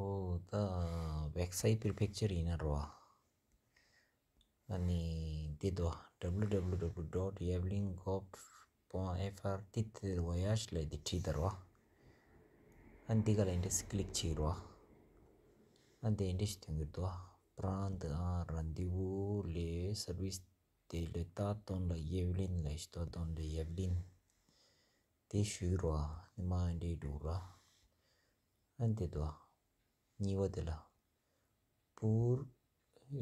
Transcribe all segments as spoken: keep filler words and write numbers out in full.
ཨོ་ད་Vexin Prefecture ཡིན་ན་རོ། ཨ་ནི་འདི་དོ་W W W dot yavlin gov dot F R titre voyage ལས་འདི་བྲིས་ད་རོ། ཨ་འདི་ག་ལ་ཨིན་འདྲས་ཀི་ལིག་བྱེད་རོ། ཨ་འདི་ཨིན་འདྲས་ཐོན་གྱི་འདུག Prendre un rendez-vous, les services de l'État dans la Yvelines ལས་ཞིག་དོ། dans la Yvelines དེ་ཞུས་རོ། ནི་མ་ཨིན་འདྲས་འདུག་རོ། ཨ་འདི་དོ། གཉིས་པ་དེ་ལ། Pour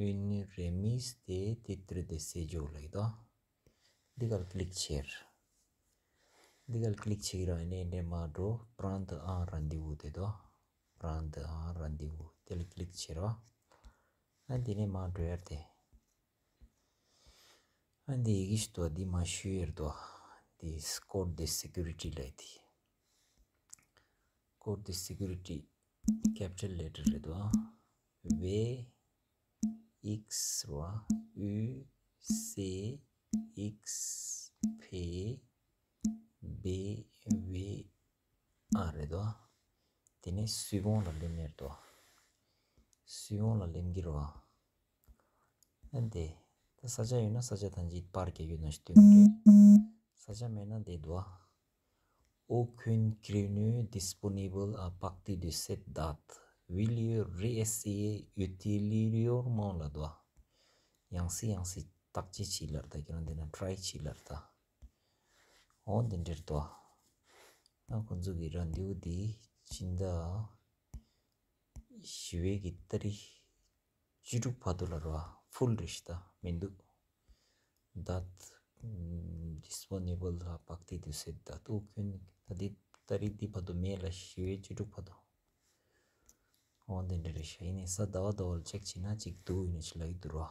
une remise de titre de séjour ལ་ཡི་དོ། འདི་གར་ཀི་ལིག་བྱེད། འདི་གར་ཀི་ལིག་བྱེད་ཀྱི་རོ། ཨ་ནི་འདི་མ་འགྲོ། Prendre un rendez-vous དེ་དོ། Prendre un rendez-vous དེ་ལ་ཀི་ལིག་བྱེད་རོ། ཨ་འདི་ནས་མ་འགྲོ་ཡར་དེ། ཨ་འདི་ཡི་གེ་ཞིག་དོ། འདི་མ་ཞུ་ཡར་དོ། འདི་code de sécurité ལ་ཡི་དེ། Code de sécurité capital letter རེད་དོ། V X རོ། U C X P B V ཨ་རེད་དོ། དེ་ནས་suivant ལ་སླེབས་ནས་དོ། suivant ལ་སླེབས་ཀྱི་རོ། ཨ་འདི་ད་ས་ཆ་ཡོད་ན་ས་ཆ་ཐམས་ཅད་པར་རྒྱག་ཡོད་ན་ཞིག་སྟོན་གྱི་རེད། ས་ཆ་མེད་ན་འདི་དོ། Aucun créneau disponible à partir de cette date. Veuillez réessayer ultérieurement ལ་དོ། ཡང་སེ་ཡང་སེ་བརྟག་དཔྱད་བྱེད་ལར་ད། ཁྱེད་རང་འདི་ན་try བྱེད་ལར་ད། འོ་འདི་འདྲར་དོ། ད་ཁོང་ཚོ་གི་rendez-vous འདི་སྤྱི་ཟླ་བཞི་པའི་གི་ཏ་རིག་བཅུ་དྲུག་བར་དུ་ལ་རོ། full རེད་ཤི་ད་མི་འདུག Date disponible à partir de cette date. Aucune ད་འདི་ཏ་རིག་འདི་བར་དུ་མེད་ལ། བཞི་པའི་བཅུ་དྲུག་བར་དུ། འོ་འདི་འདྲ་རེད་ཤག་ཡིན་ནའི་གཟའ་ཟླ་བ་ཟླ་བ་ལ་check བྱས་ན་གཅིག་འདུག་ཡིན་ནའི་ཅིག་ལབ་ཀྱི་འདུག་རོ།